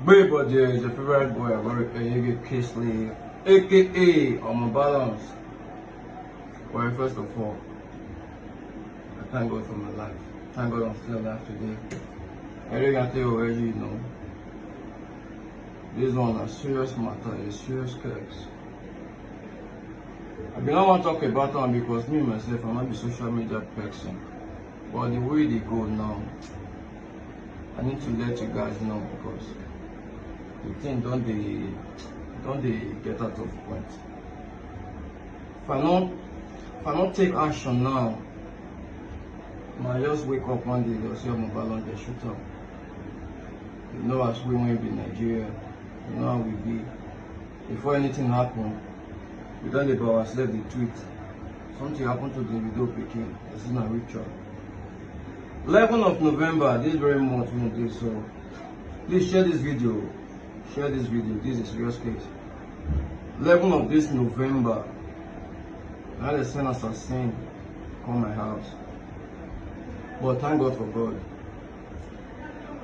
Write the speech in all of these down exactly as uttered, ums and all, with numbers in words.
Hey, but there is your favorite boy, Abari Eyege Kesley, A K A Omo Balance. Well, first of all, I thank God for my life. Thank God I'm still alive today. Eric, I tell you already, you know, this one a serious matter, a serious curse. I bin no wan talk about am because me myself, I no be social media person. But the way they go now, I need to let you guys know because the thing don dey don dey get out of point. If I no if I no take action now, I just wake up one day, they'll say Omo Balance dey shoot am. You know as we wey be Nigeria, you know how we be. Before anything happen, we don dey by ourselves dey tweet. Something happen to Davido pikin, person na ritual. Eleven of November, this very month we dey so. Please share this video. Share this video. This is serious case. Eleven of this November, na dey send assassin come my house. But thank God for God.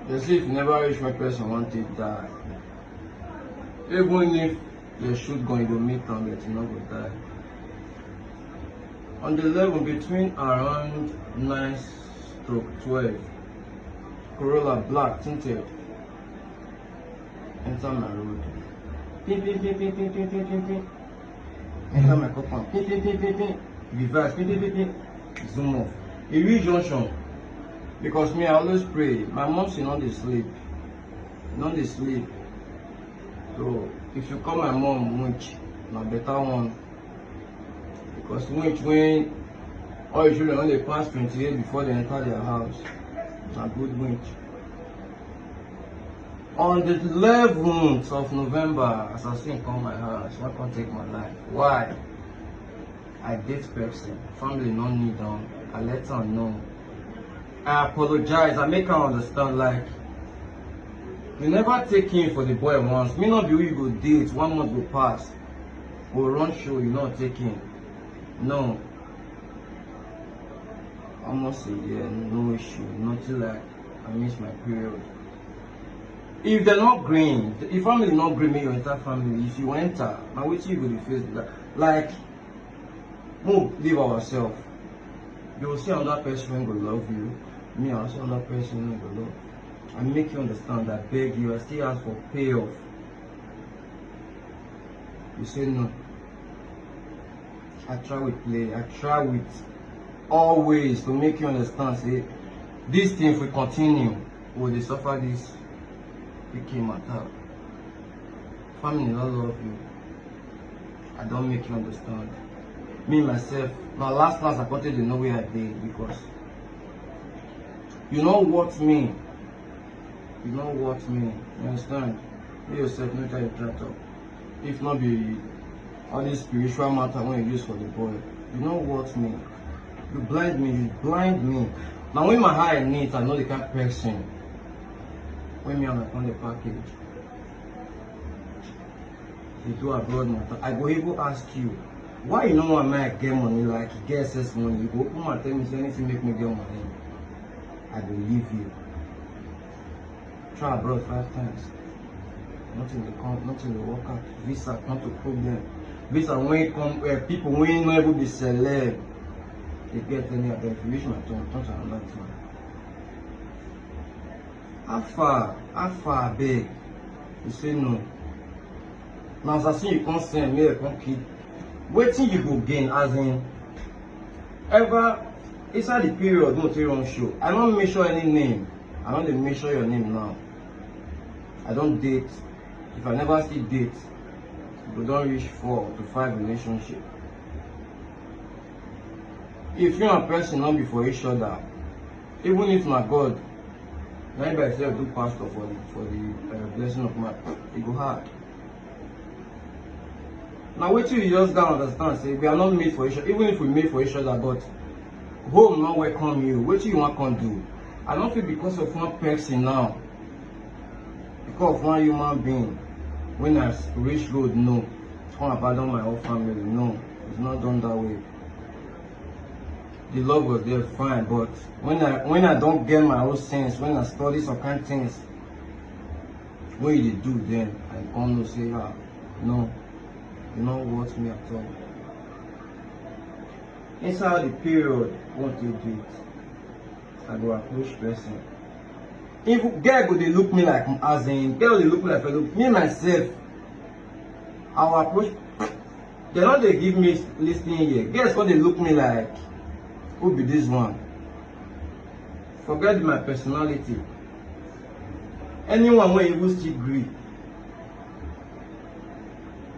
They say if you never reach where person wan take die, even if they shoot gun, you go meet am, but you no go die. On the eleven, between around nine stroke twelve, Corolla black tinted enter my road. Pin, pin, pin, pin, pin, pin, pin, pin, pin. Enter my compound. Pin, pin, pin, pin, pin. Reverse. Pin, pin, pin, pin. Zoom off. E reach junction. Because me, I always pray. My mom, she no dey sleep. No dey sleep. So if you call my mom winch, na better one. Because winch, when all your children, when they pass twenty-eight before they enter their house, na good winch. On the eleventh of November, assassin come my house, wan come take my life. Why? I date person, family no need am, I let am know. I apologize, I make am understand, like, you never take in for the boy once. Me no be who you go date, one month go pass, go run show, you no take in. No. Almost a year, no issue, nothing like I miss my period. If dem no gree, if family no gree make you enter family, if you enter, na wetin you go dey face be that. Like, make we leave ourselves. You go see another person wey go love you. Me, I see another person wey go love. I make you understand, I beg you, I still ask for payoff. You say no. I try with play, I try with all ways to make you understand say this thing, if we continue, we dey suffer this pikin matter. Family no love you. I don make you understand. Me myself, na last last I come take dey know where I dey because you no worth me. You no worth me. You understand? You yourself no try to try talk. If not be all this spiritual matter wey you use for the boy, you no worth me. You blind me, you blind me. Na when my eye neat, I know the kind person wey me and my come dey package. Dey do abroad matter. I go even ask you, why you no wan make I get money, like, you get excess money? You go open mouth tell me say anything make me get money, I go leave you. Try abroad five times. Nothing dey come, nothing dey work out. Visa come to problem. Visa wey come, eh, people wey no even be celeb dey get any other. If you reach my turn, turn to another thing. How far? How far, abeg? You say no. Na assassin you come send, make I come kill. Wetin you go gain, as in, ever inside the period wey we take run show, I no mention any name. I no dey mention your name now. I don date. If I never still date, we go don reach four to five relationship. If you and person no be for each other, even if na God na him by himself do pastor for the, for the, uh, blessing of man, e go hard. Na wetin you just gotta understand, say we are not made for each other. Even if we made for each other, but home no welcome you. Wetin you wan come do? I no fit, because of one person now, because of one human being, when I s-, reach road, no, come abandon my whole family. No, it's not done that way. The love was there, fine, but when I, when I don get my own sense, when I study some kind things, When you dey do then, I come know say, ah, no, you no worth me at all. Inside the period, what you do it, I go approach person. If girl go dey look me like, as in, girl dey look me like fellow, me myself, I will approach. They no dey give me listening ear. Girls come dey look me like, who be this one? Forget my personality. Anyone wey even still gree,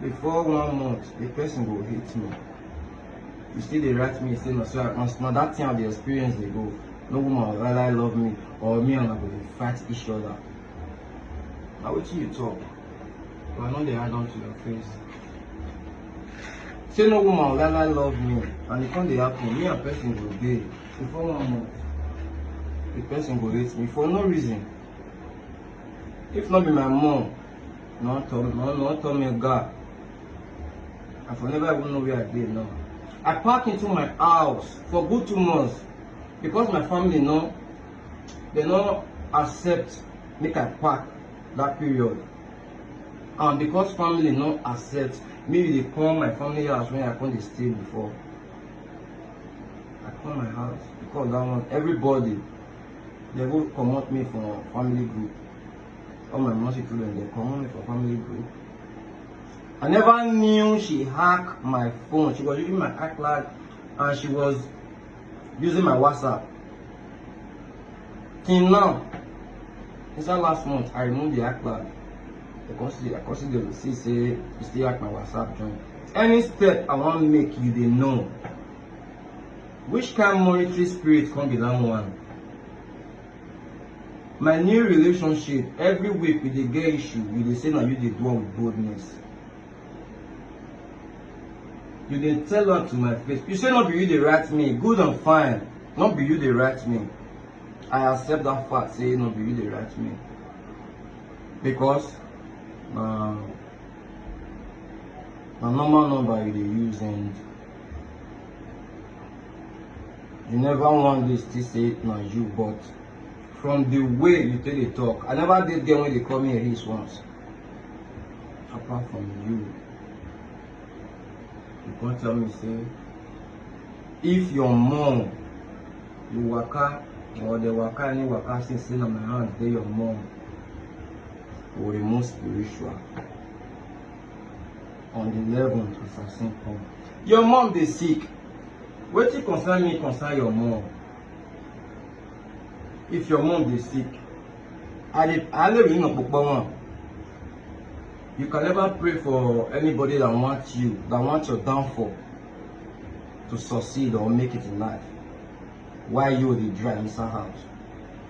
before one month, the person go hate me. You still dey write me say, no, so I must, na that thing I dey experience dey go. No woman will rather love me, or me and I go dey fight each other. Na wetin you talk? But I no dey add on to your face. Say no woman will rather love me, and e come dey happen. Me and person go dey, before one month, the person go hate me for no reason. If not be my mom, no tell, no, no tell me, God, I for never even know where I dey now. I pack into my house for good two months because my family no, they no accept make I pack that period. And because family no accept, me we dey come my family house when I come dey stay before. I come my house because that one, everybody, they go comot me from family group. All my mom children, they comot me from family group. I never knew she hack my phone. She was using my iCloud and she was using my WhatsApp. Till now, inside last month, I remove the iCloud. I consider, I consider to see say you still hack my WhatsApp join. Any step I wan make, you dey know. Which kind monetary spirit come be that one? My new relationship, every week we dey get issue, you dey say na you dey do am with boldness. You dey tell am to my face. You say no be you dey write me, good and fine. No be you dey write me. I accept that fact, say no be you dey write me. Because na, na normal number you dey use, and you never one day still say na you, but from the way you take dey talk, I never date girl wey dey call me Ace once. Apart from you, you come tell me say, if your mom, you waka, or the waka, any waka, since say na my hand dey your mom, we remove spiritual. On the eleventh, assassin come. Your mom dey sick. Wetin concern me concern your mom? If your mom dey sick, I dey, I live in Okpokpo. You can never pray for anybody that wants you, that wants your downfall to succeed or make it in life. Why you dey dry inside house?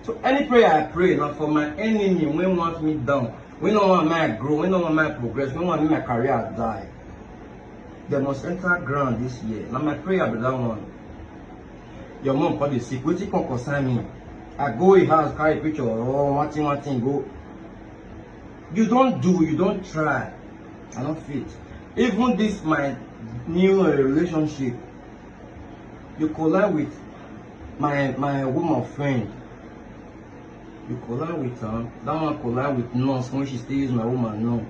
So any prayer I pray na for my enemy wey want me down, wey no want make I grow, wey no want make I progress, wey want make my career die. They must enter ground this year. Na my prayer be that one. Your mom come dey sick. Wetin come concern me? I go him house, carry picture, or one thing, one thing go. You don do, you don try. I no fit. Even this my new, uh, relationship, you collide with my, my woman friend. You collide with am. That one collide with nurse when she still use my woman now.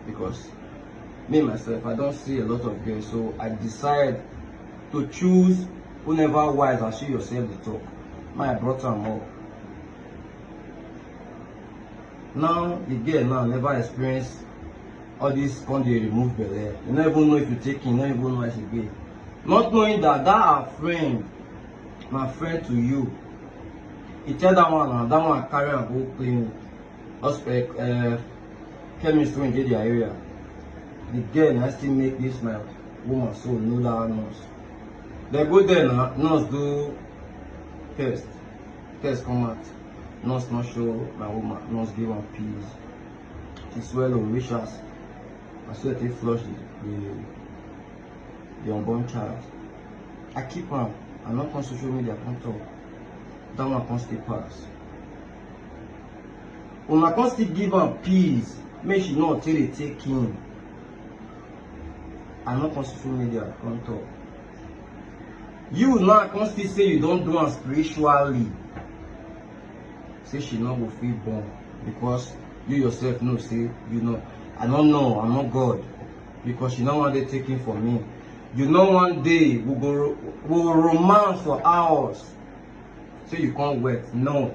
Because me myself, I don see a lot of girls, so I decide to choose who never wise as you yourself dey talk. My, I brought am up. Now the girl now never experience all this, come dey remove belle. You no even know if you take him, you no even know as e be. Not knowing that that her friend na friend to you. He tell that one, and that one carry am go clinic, hospital, uh, chemist wey dey their area. The girl na still make this my woman so know that nurse. They go there na, nurse do test. Test come out. Nurse no show my woman. Nurse give am pills. She swell o, reach house. I swear they flush the, the, the unborn child. I keep am. I no come social media come talk. That one come still pass. Una come still give am pills. Make she no take dey take him. I no come social media come talk. You now come still say you don do am spiritually. Say she no go fit born because You yourself know say you know. I don't know, I'm not God, because you know one day taking for me. You know one day we go ro- we will romance for hours. So you can't wait. No,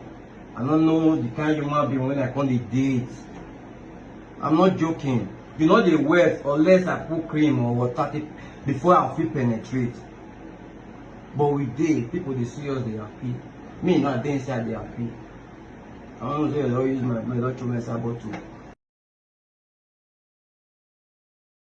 I don't know the kind human being when I come the date. I'm not joking. You know the wet unless I put cream or water take- before I feel penetrate. But we dey, people dey see us dey happy. Me now dey inside dey happy. I don't know say I don use my my don throw my inside bottle.